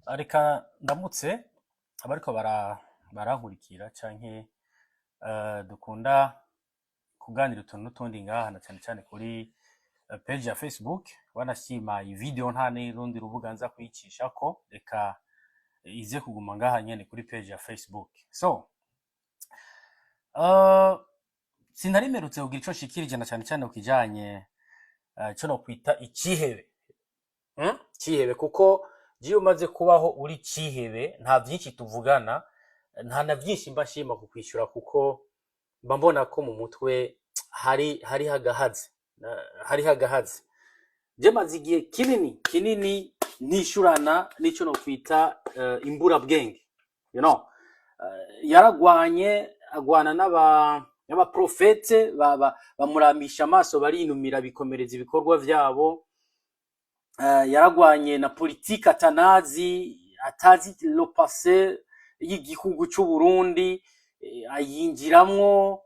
Reka ndamutse abariko barankurikira canke dukunda kuganira utuntu n'utundi ngaha, na cane cane kuri page ya Facebook. Wanashima iyi video, nta n'urundi rubuga nza kuyicishako, reka ize kuguma ngaha nyene kuri page ya Facebook. So sinari mperutse kugira ico nshikirije, na cane cane ku kijanye ico nokwita icihebe. Cihebe, kuko jiwe umaze kubaho uri cihebe, nta vyinshi tuvugana, nta na vyinshi mba nshima kukwishura, kuko mba mbona ko mu mutwe hariho agahaze. Hariho agahaze. Je maze igihe kinini kinini ntishurana n'ico nokwita imburabwenge. Yaragwanye, agwana n'abaprofete, bamuramisha amaso, barinumira, bikomereza ibikorwa vyabo. Yaragwanye na politike atanazi, atazi le passé y'igihugu c'u Burundi, ayinjiramwo,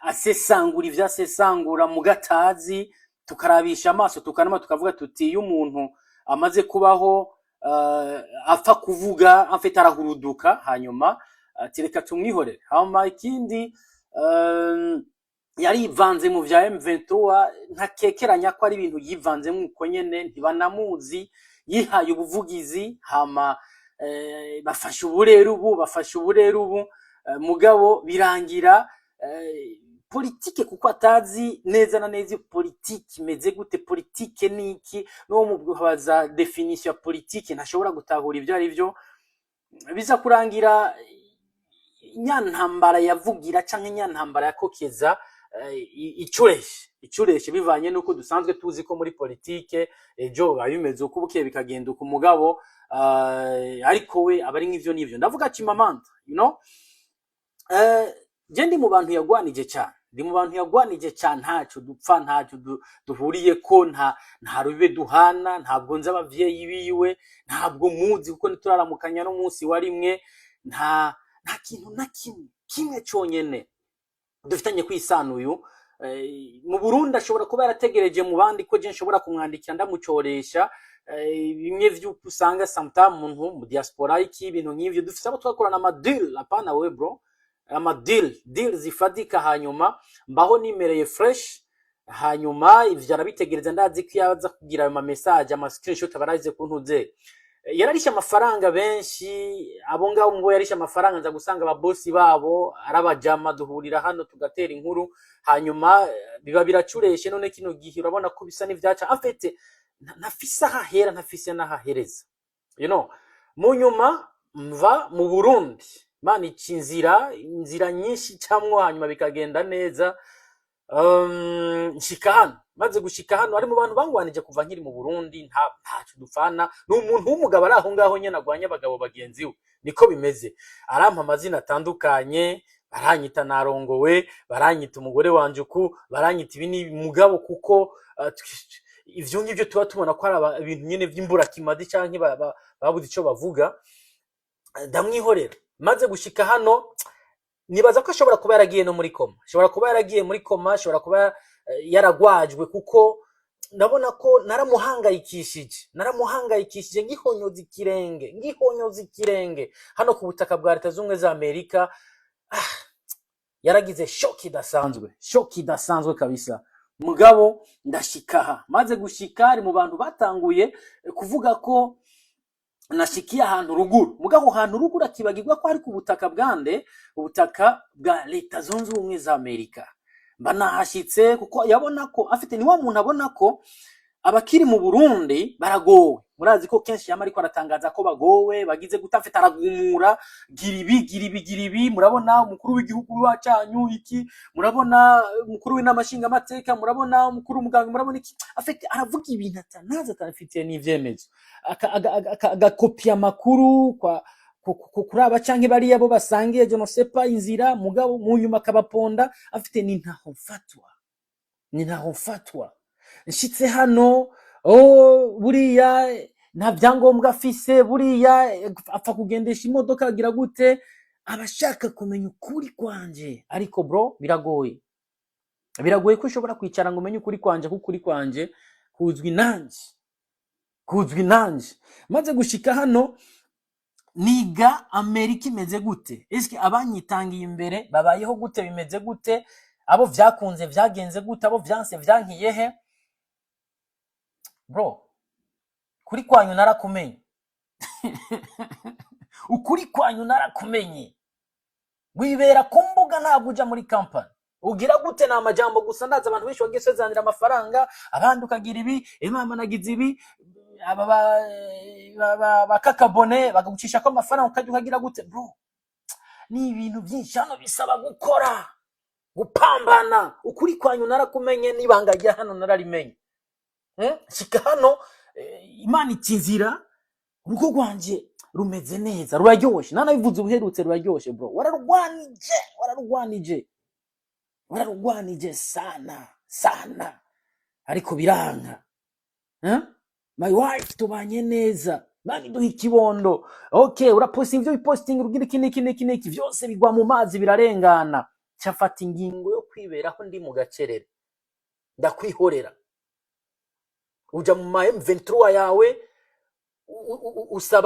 asesangura ivyo asesangura mu gatazi, tukarabisha amaso, tukanama, tukavuga tuti iyo umuntu amaze kubaho apfa kuvuga afite arahuruduka, hanyuma ati reka tumwihorere. Hama ikindi, yarivanze mu vya M23, ntakekeranya ko ari ibintu yivanzemwo uko nyene, ntibanamuzi, yihaye ubuvugizi, hama bafashe uburere ubu, bafashe uburere ubu, mugabo birangira politike, kuko atazi neza na neza politike imeze gute, politike niki, n'uwo mubaza définition ya politike ntashobora gutahura ivyo ari vyo. Biza kurangira nyantambara yavugira canke nyantambara yakokeza icureshe, bivanye n'uko dusanzwe tuzi ko muri politike ejo biba bimeze uko, bukeye bikagenda uko. Umugabo ariko we aba ari nk'ivyo n'ivyo ndavuga Chimamanda. Je ndi mu bantu yagwanije cyane, ndi mu bantu yagwanije cyane. Ntaco dupfa, ntaco duhuriyeko, nta rube duhana, ntabwo nzi abavyeyi biwe, ntabwo muzi kuko ntituraramukanya n'umunsi wa rimwe. Nta kintu na kimwe kimwe conyene dufitanye kwisano. Uyu mu Burundi ashobora kuba yarategereje mu bandi ko je nshobora kumwandikira ndamucoresha, bimwe vy'uko usanga sometimes umuntu mu diaspora, iki, ibintu nk'ivyo. Dufise abo twakorana ama deal, apana wewe bro, ama deal, deal zifatika, hanyuma mbaho nimereye fresh. Hanyuma ivyo arabitegereza, ndazi ko iyo aza kugira ayo ma message, ama screenshot, aba arahize kuntuze. Yararishe amafaranga benshi, abo ngabo ngo yarishe amafaranga, nza gusanga ababosi babo arabajama, duhurira hano tugatera inkuru, hanyuma biba biracureshe. None kino gihe urabona ko bisa n'ivyaca en fait, ntafise ahahera, ntafise n'ahahereza. Mu nyuma mva mu Burundi, Imana ica inzira nyinshi icamwo, hanyuma bikagenda neza. Nshika hano, maze gushika hano, ari mu bantu bangwanije kuva nkiri mu Burundi. Ntaco dupfana, ni umuntu w'umugabo ari aho ngaho nyene agwanya abagabo bagenzi we, niko bimeze. Arampa amazina atandukanye, baranyita narongowe, baranyita umugore wanje uku, baranyita ibi n'ibi, mugabo kuko ivyo ngivyo tuba tubona ko ari ibintu nyene vy'imburakimazi canke babuze ico bavuga, ndamwihorera. Maze gushika hano, nibaza ko ashobora kuba yaragiye no muri coma, ashobora kuba yaragiye muri coma, ashobora kuba yaragwajwe, kuko ndabona ko naramuhangayikishije, naramuhangayikishije ngihonyoza ikirenge, ngihonyoza ikirenge hano ku butaka bwa Leta Z'Ubumwe za Amerika. Yaragize choc idasanzwe, choc idasanzwe kabisa. Mugabo ndashika aha, maze gushika ari mu bantu batanguye kuvuga ko nashikiye ahantu ruguru. Mugabo ahantu ruguru akibagirwa ko ari ku butaka bwande? Ubutaka bwa Leta Zunze Ubumwe za Amerika. Mba nahashitse kuko yabona ko afite, ni wa muntu abona ko abakiri mu Burundi baragowe. Murazi ko kenshi yama ariko aratangaza ko bagowe, bagize gute, afite aragumura: gira ibi, gira ibi, gira ibi. Murabona umukuru w'igihugu wacanyu iki, murabona umukuru w'inama nshingamateka, murabona umukuru w'umuganga, murabona iki. Afite aravuga ibintu atanazi, atanafitiye n'ivyemezo, agakopiya amakuru kwa kuri aba canke bariya bo basangiye, je ne sais pas, inzira. Mugabo mu nyuma akabaponda. Afite ni ntaho mfatwa, ni ntaho mfatwa. Nshitse hano, oh, buriya nta byangombwa afise, buriya apfa kugendesha imodoka, agira gute, abashaka kumenya ukuri kwanje. Ariko bro, biragoye, biragoye ko ushobora kwicara ngo umenye ukuri kwanje, kuko ukuri kwanje Kuzwi nanje, kuzwi nanje. Maze gushika hano, niga Amerika imeze gute, eske abanyitangiye imbere babayeho gute, bimeze gute, abo vyakunze vyagenze gute, abo vyanse vyankiye he? Bro, kuri kwanyu narakumenye, ukuri kwanyu narakumenye. Wibera ku mbuga, ntabwo uja muri kampani. Ugira gute? Ni amajambo gusa. Ndazi abantu benshi wagiye usezanira amafaranga, abandi ukagira ibi, imama nagize ibi, aba bakakabone bakagucishako amafaranga, ukajya ukagira gute? Bro, ni ibintu byinshi hano bisaba gukora, gupambana. Ukuri kwanyu narakumenye, n'ibanga rya hano nararimenye. Shika hano, Imana ica inzira, urugo rwanje rumeze neza, ruraryoshe. Nanabivuze ubuherutse, ruraryoshe bro. Wararwanije, wararwanije, wararwanije sana sana, ariko biranka. Eh? My wife tubanye neza, Imana iduha ikibondo. Okay, urapostinga ibyo bipostinga, ugira iki n'iki n'iki n'iki, byose bigwa mu mazi, birarengana. Cyafata ingingo yo kwiberaho ndi mu gacerere, ndakwihorera. Uja mu ma M23 yawe,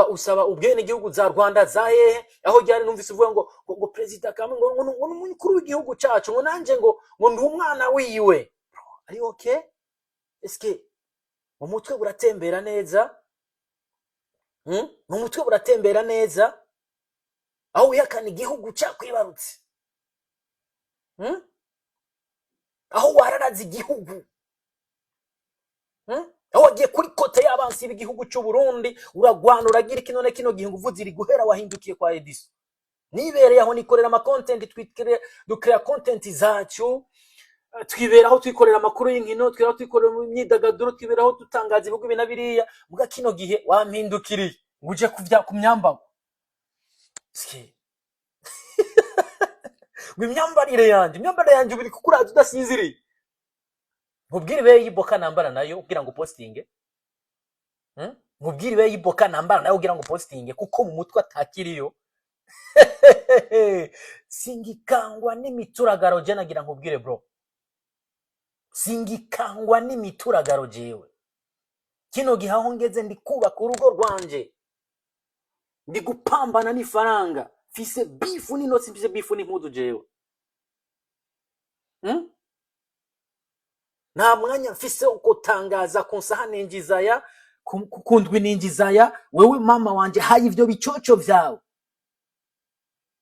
usaba ubwene gihugu za Rwanda, za hehe aho ryari. Numvise uvuga ngo Perezida Kagame ngo ni umukuru w'igihugu cacu, ngo nanje ngo ndi umwana wiwe. Ari okay? Eske mu mutwe buratembera neza? Mu mutwe buratembera neza aho wihakana igihugu cakwibarutse? Aho wararaze igihugu? Aho wagiye kuri côté y'abansi b'igihugu cy'u Burundi, uragwana, uragira iki? None kino gihe nguvu ziri guhera, wahindukiye kwa Edison. Nibereye aho nikorera ama content, twikire ducrea content zacu, twiberaho twikorera amakuru y'inkino, twiberaho twikorera imyidagaduro, twiberaho dutangaza ibihugu ibi na biriya. Muga kino gihe wampindukiriye ngo uje kuvya ku myambaro. Ske, ngo imyambarire yanje ubu iri kukuraza udasinziriye. Nkubwire ibe y'iboka nambara nayo kugira ngo postinge? Nkubwire ibe y'iboka nambara nayo kugira ngo postinge, kuko mu mutwe atakiriyo. Singikangwa n'imituragaro. Je nagira nkubwire bro, singikangwa n'imituragaro. Jewe kino gihe aho ngeze, ndi kubaka urugo rwanje, ndi gupambana n'ifaranga, mfise beef n'inotsi, mfise beef n'impuzu jewe. Nta mwanya mfise wo gutangaza ku nsaha ninjizaya, ku ndwi ninjizaya. Wewe mama wanje, haye ivyo bicoco vyawe,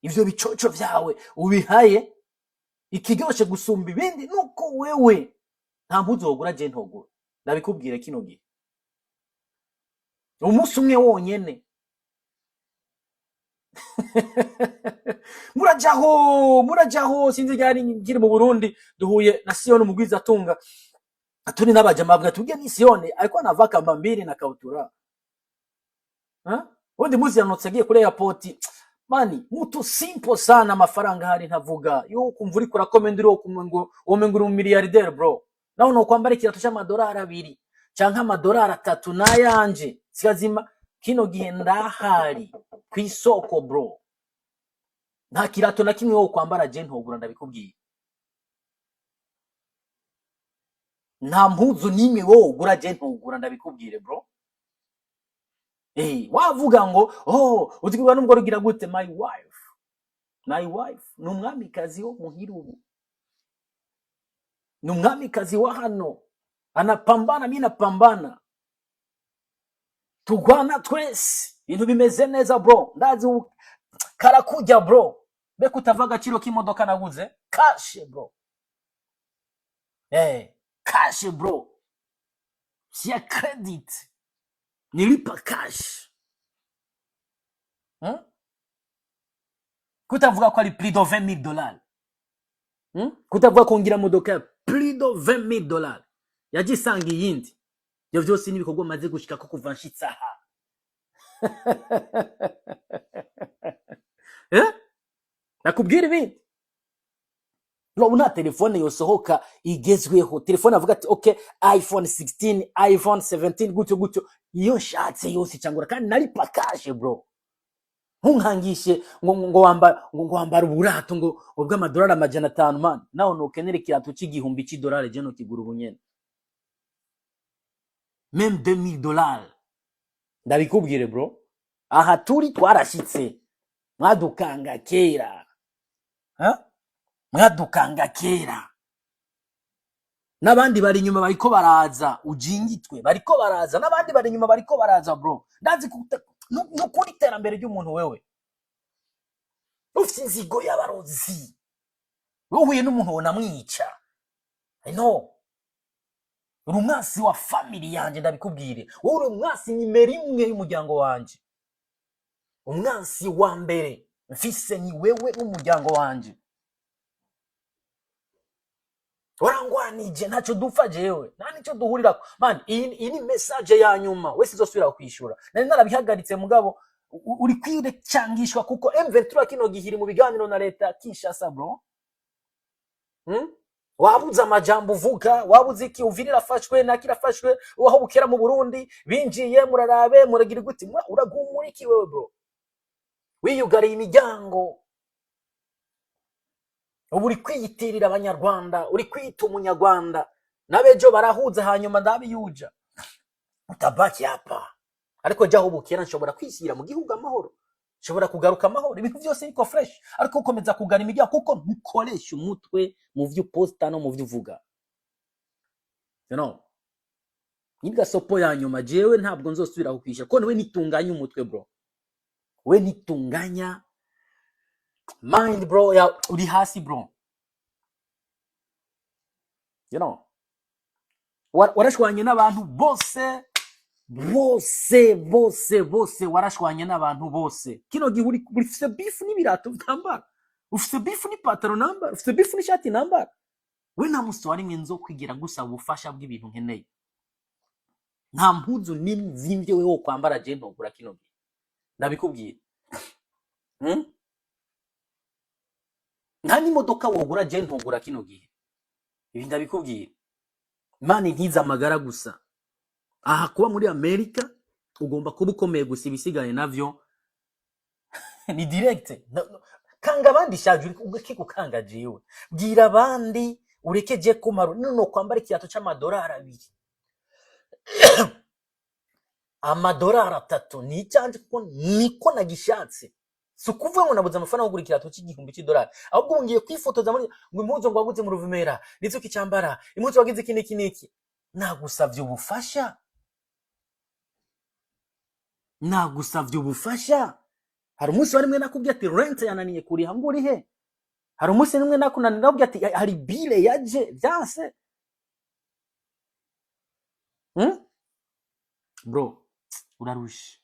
ivyo bicoco vyawe ubihaye. Ikiryoshe gusumba ibindi nuko wewe nta mpuzu wogura je ntogura. Ndabikubwire kino gihe, umunsi umwe wonyene murajaho, murajaho. Sinzi ryari nkiri mu Burundi, duhuye na Siyoni umugwizatunga, turi n'abajama, bavuga tubwe ni Siyoni ariko anavaa kamba mbili na kautura. Ha? Undi muzi yanotse agiye kuri airport. Mani, mutu simple sana, amafaranga hari ntavuga yo kumva uriko urakomenda, uri ngo womenga uri umiliyardere bro. Naho no kwambara ikirato c'amadolari 2 canke amadolari 3 n'ayanje sikazima. Kino gihe ndahari kw'isoko bro, nta kirato na kimwe wo kwambara je ntogura, ndabikubwiye. Nta mpuzu n'imwe wowe ugura je ntogura, ndabikubwire bro. Wavuga ngo oh uzigurwa n'umugore ugira gute? My wife, my wife ni umwamikazi wo muhira, ubu ni umwamikazi wa hano. Anapambana, mi napambana, tugwana twese, ibintu bimeze neza bro. Ndazi karakujya bro, be kutava agaciro k'imodoka naguze cash bro. Cash bro, siya credit, nilipa cash. Kutavuga ko ari plus de 20 000 dollars? Kutavuga ko ngira modoka ya plus de 20 000 dollars yaje isanga iyindi? Ibyo byose ni ibikorwa maze gushikako kuva nshitse aha. Eh? Nakubwira ibindi. Ubu nta telefone yosohoka igezweho, telefone avuga ati okay, iPhone 16, iPhone 17, gutyo gutyo, iyo nshatse yose cyangwa kandi nari pakashe bro. Ntunkangishe ngo wambara uburato ngo bw'amadolari 500 man. Nawe nukenera ikirato c'igihumbi c'idolari, je nokigura ubunyene. Même 2000 dollars, ndabikubwire bro, aha turi twarashitse. Mwadukanga kera, ha? Mwadukanga kera, n'abandi bari inyuma bariko baraza. Ujingitwe, bariko baraza, n'abandi bari inyuma bariko baraza. Bro, ndazi nukuri iterambere ry'umuntu. Wewe ufite inzigo y'abarozi, wowe uhuye n'umuntu wonamwica. I know uri umwansi wa family yanje. Ndabikubwire, wowe uri umwansi nimero imwe y'umuryango wanje. Umwansi wa mbere mfise ni wewe n'umuryango wanje. Warangwanije, ntacyo dupfa jewe, nta nicyo duhurirako. Man, iyi ni message ya nyuma. Wese izosubira kwishura, nari narabihagaritse, mugabo uri kwiracangishwa kuko M23 kino gihe iri mu biganiro na leta ya Kinshasa, bro. Wabuze amajambo uvuga, wabuze iki? Uvira irafashwe, naki irafashwe, aho bukera mu Burundi binjiye, murarabe muragira gute? Uragumura iki wewe, bro? Wiyugariye imiryango. Ubu uri kwiyitirira Abanyarwanda, uri kwiyita Umunyarwanda, n'abejo barahuza, hanyuma ndabiyuja utabaki hapa. Ariko jyaho bukera nshobora kwishyira mu gihugu amahoro, nshobora kugaruka amahoro, ibintu byose niko fresh. Ariko ukomeza kugana imiryango kuko ntukoresha umutwe mu byo uposta no mu byo uvuga. Ni gasopo ya nyuma. Jewe ntabwo nzosubira kukwishyura kuko niwe nitunganya umutwe, bro. We nitunganya mind, bro, ya uri hasi, bro. Warashwanye n'abantu bose, bose, bose, bose. Warashwanye n'abantu bose. Kino gihe uri ufise beef n'ibirato vyambara, ufise beef n'ipataro nambara, ufise beef n'ishati nambara. We nta musi wa rimwe nzo kwigira gusaba ubufasha bw'ibintu nkeneye. Nta mpuzu n'imwe zimvye wewe wo kwambara je ntogura kino gihe, ndabikubwira. Nta n'imodoka wogura je ntogura kino gihe, ibi ndabikubwira. Imana inkiza amagara gusa. Aha kuba muri Amerika ugomba kuba ukomeye gusa, ibisigaye navyo ni direct. No, no. Kanga abandi shaje, uri ureke gukanga jewe. Bwira abandi ureke je kumara. None kwambara ikirato c'amadolari 2, amadolari 3 ni icyanje kuko niko nagishatse. Si ukuvuga ngo nabuze amafaranga yo kugura ikirato c'igihumbi c'idolari, ahubwo ubu ngiye kwifotoza muri ngo impuzu ngo waguze mu Ruvumera nizo ukicambara, impuzu wagize iki n'iki n'iki. Nagusavye ubufasha? Nagusavye ubufasha? Hari umunsi wa rimwe nakubwiye ati rent yananiye kuriha ngo urihe? Hari umunsi rimwe nakunaniye nakubwiye ati hari bill yaje byanse? Bro, urarushe.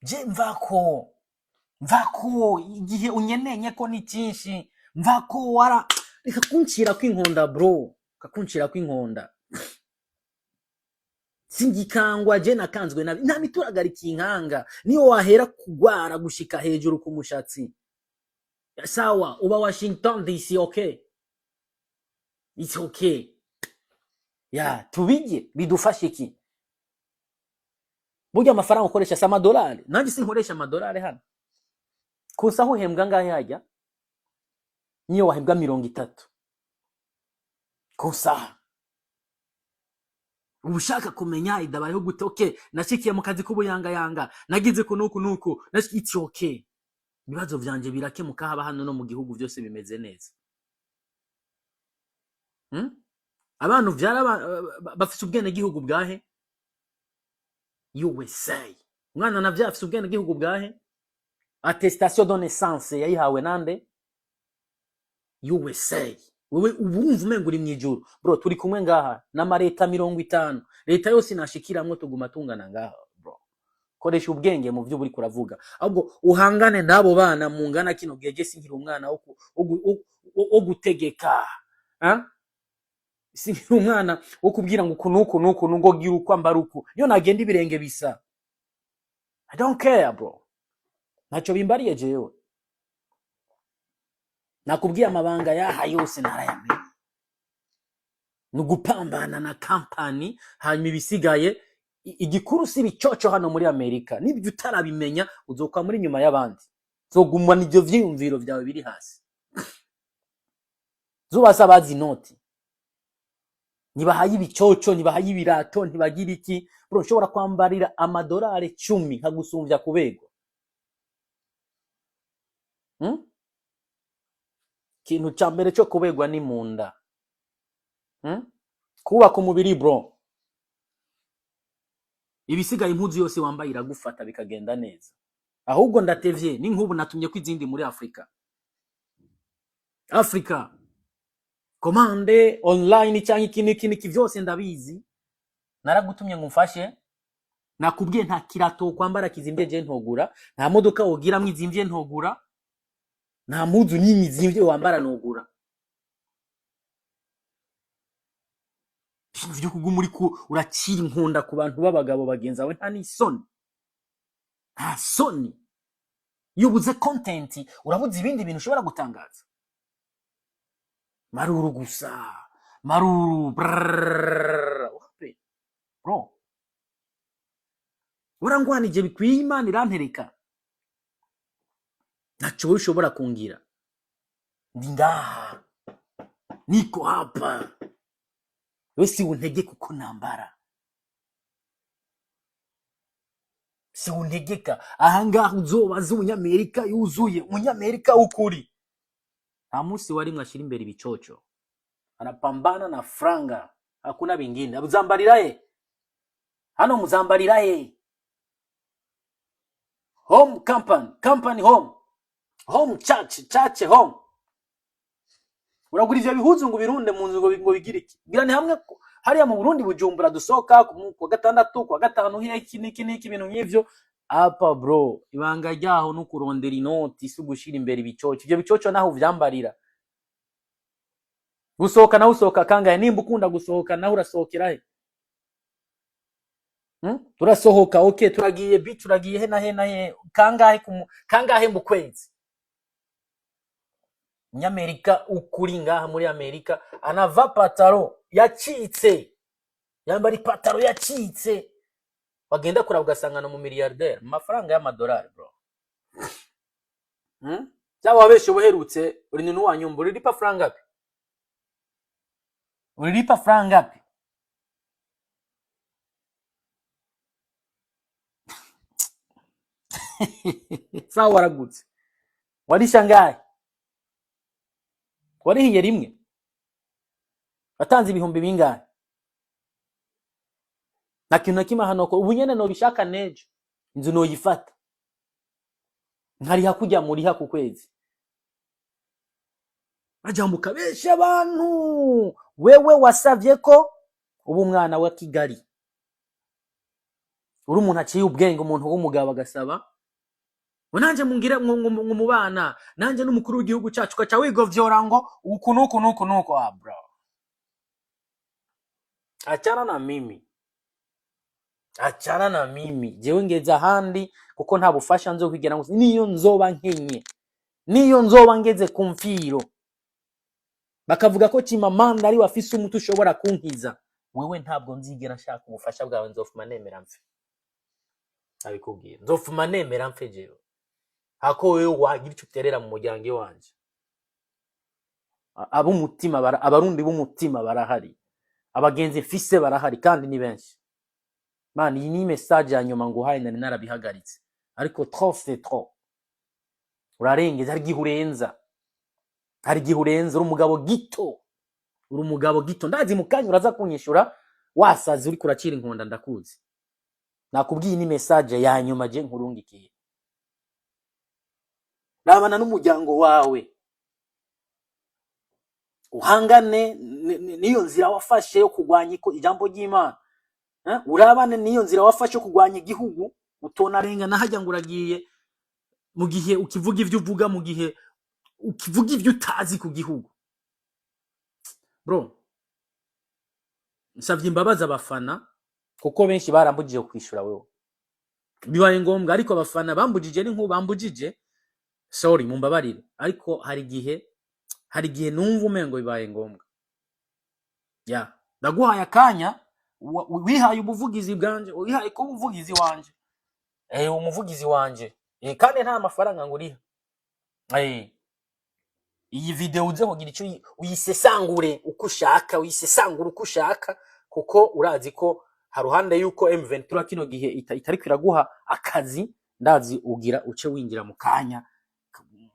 Je mvako, mvako. Igihe unyenenye ko ni cyinshi, mvako. Wara reka kuncira kw'inkonda, bro, reka kuncira kw'inkonda. Singikangwa je, nakanzwe nabi. Nta mituragarika inkanga, niyo wahera kugwara gushika hejuru ku mushatsi. Sawa, uba Washington DC, okay, it's okay ya tubijye bidufashe iki? Burya amafaranga ukoresha si amadolari. Nanjye sinkoresha amadolari hano. Kusa aho uhembwa ngahe hajya? Niyo wahembwa 30 ku saha, uba ushaka kumenya idabayeho gute? Okay, nashikiye mu kazi k'ubuyangayanga, nagize ku nuku nuku, it's okay. Ibibazo vyanje birakemuka, haba hano no mu gihugu, byose bimeze neza. Abantu vyara bafise ubwenegihugu bwahe? USA. Umwana navyo afise ubwenegihugu bwahe? Attestation de naissance yayihawe nande? USA. Wewe uba wumva umenga uri mw'ijuru, bro. Turi kumwe ngaha n'amareta 50, leta yose nashikiramwo tuguma tungana ngaha, bro. Koresha ubwenge mu byo uriko uravuga, ahubwo uhangane n'abo bana mungana kino gihe. Je sinkiri umwana wo gutegeka, ah? Sinkiri umwana wo kubwira ngo uku nuku nuku ngo gira uko, ambara uku. Iyo nagenda ibirenge bisa, I don't care, bro, ntacyo bimbariye jewe. Nakubwiye amabanga yaha yose narayamenye, ni ugupambana na kampani, hanyuma ibisigaye igikuru si ibicoco. Hano muri Amerika nibyo utarabimenya, uzokwa muri nyuma y'abandi, uzogumana ivyo vyiyumviro vyawe biri hasi. Zubasa bazi inoti. Ntibahaye ibicoco, ntibahaye ibirato, ntibagira iki. Bro, ushobora kwambarira amadolari 10 nkagusumvya kubegwa. Ikintu ca mbere co kubegwa ni munda. Kubaka umubiri, bro, ibisigaye impuzu yose wambaye iragufata bikagenda neza. Ahubwo ndatevye, ni nk'ubu natumye ko izindi muri Afrika, Afrika commande online cyangwa iki n'iki n'iki, byose ndabizi. Naragutumye ngo umfashe, nakubwiye nta kirato kwambara kizimvye je ntogura, nta modoka wogiramwo izimvye ntogura, nta mpuzu n'imwe izimvye wambara ntogura. Ibintu vyo kuguma uriko uracira inkunda ku bantu b'abagabo bagenzi bawe, nta n'isoni, nta soni. Iyo ubuze content, urabuze ibindi bintu ushobora gutangaza. Maruru gusa, maruru brrrr. Wapi, bro, warangwanije bikwiye, Imana irantereka, ntaco wowe ushobora kungira. Ndi ngaha, niko hapa, we si untegeka uko nambara, si untegeka. Ahangaha uzobaza umunyamerika yuzuye, umunyamerika w'ukuri, nta munsi warimwe ashira imbere ibicoco, anapambana na franga, hakuna bingine. Muzambarira he hano, muzambarira he? Home company, company home, home church, church home. Uragura ivyo bihuzu ngo ubirunde mu nzu ngo bigire iki? Ngira ni hamwe hariya mu Burundi, Bujumbura, dusohoka ku wa gatandatu, ku wa gatanu, hiya iki n'iki n'iki, ibintu nk'ivyo. Apa bro, ibanga ryaho ni ukurondera inoti, si ugushira imbere ibicoco. Ivyo bicoco naho uvyambarira gusohoka, naho usohoka kangahe? Nimba ukunda gusohoka, naho urasohokera he? Turasohoka, okay, turagiye beach, turagiye he na he na he, kangahe kangahe mu kwezi? Umunyamerika ukuri ngaha muri Amerika anava pataro yacitse, yambara ipataro yacitse, wagenda kuraba ugasanga ni umumiliyarderi mu mafaranga y'amadolari, bro. Cyangwa wabeshe ubuherutse uri nunu wa nyumba, ulilipa franga ngapi? Ulilipa franga ngapi? Sawa, waragutse, warisha ngahe? Warihiye rimwe, watanze ibihumbi bingahe? Nta kintu na kimwe hano ko ubu nyene nobishaka nejo inzu noyifata nkariha kujya muriha ku kwezi. Bajamuka benshi abantu, wewe wasavye ko uba umwana wa Kigali, uri umuntu aciye ubwenge, umuntu w'umugabo agasaba ngo nanje mungire ngo mubana nanje n'umukuru w'igihugu cyacu, ugaca wigovyora ngo uku nuku nuku nuku. Ah bro, achana na mimi, achana na mimi. Jewe ngeze ahandi kuko nta bufasha nzokwigira ngo niyo nzoba nkenye, niyo nzoba ngeze ku mfiro bakavuga ko Chimamanda ari wafise umuti ushobora kunkiza, wewe ntabwo nzigera nshaka ubufasha bwawe, nzofuma nemera mfe. Abikubwira, nzofuma nemera mfe jewe, hako wewe wagira ico uterera mu muryango iwanje. Ab'umutima abarundi b'umutima barahari, abagenzi mfise barahari kandi ni benshi. Man, iyi ni message ya nyuma nguhaye, nari narabihagaritse, ariko trop c'est trop. Urarengeza, hari igihe urenza, hari igihe urenza. Uri umugabo gito, uri umugabo gito. Ndazi mu kanya uraza kunyishura wasaze, uriko uracira inkonda, ndakuzi. Nakubwiye ni message ya nyuma je nkurungikiye. Rabana n'umuryango wawe, uhangane n'iyo nzira wafashe yo kurwanya ijambo ry'Imana. Urabane n'iyo nzira wafashe yo kurwanya igihugu, utonarengana hajya ngo uragiye mu gihe ukivuga ivyo uvuga, mu gihe ukivuga ivyo utazi ku gihugu. Bro, nsavye imbabazi abafana kuko benshi barambujije kwishura wewe, bibaye ngombwa, ariko abafana bambujije ni nk'ubu bambujije, sorry, mumbabarire, ariko hari igihe numva umengo bibaye ngombwa. Ya, ndaguhaye akanya, wihaye ubuvugizi bwanje, wihaye kuba umuvugizi wanje, umuvugizi wanje, kandi nta mafaranga nguriha. Iyi video uze kugira icyo uyisesangure uko ushaka, uyisesangure uko ushaka, kuko urazi ko haruhande yuko M23 kino gihe itariko iraguha akazi. Ndazi ugira uce winjira mu kanya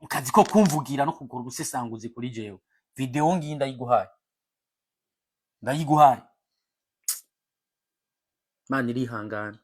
mu kazi ko kumvugira no kugura ubusesanguzi kuri jewe. Video ngiyi ndayiguhaye, ndayiguhaye. Mana irihangana.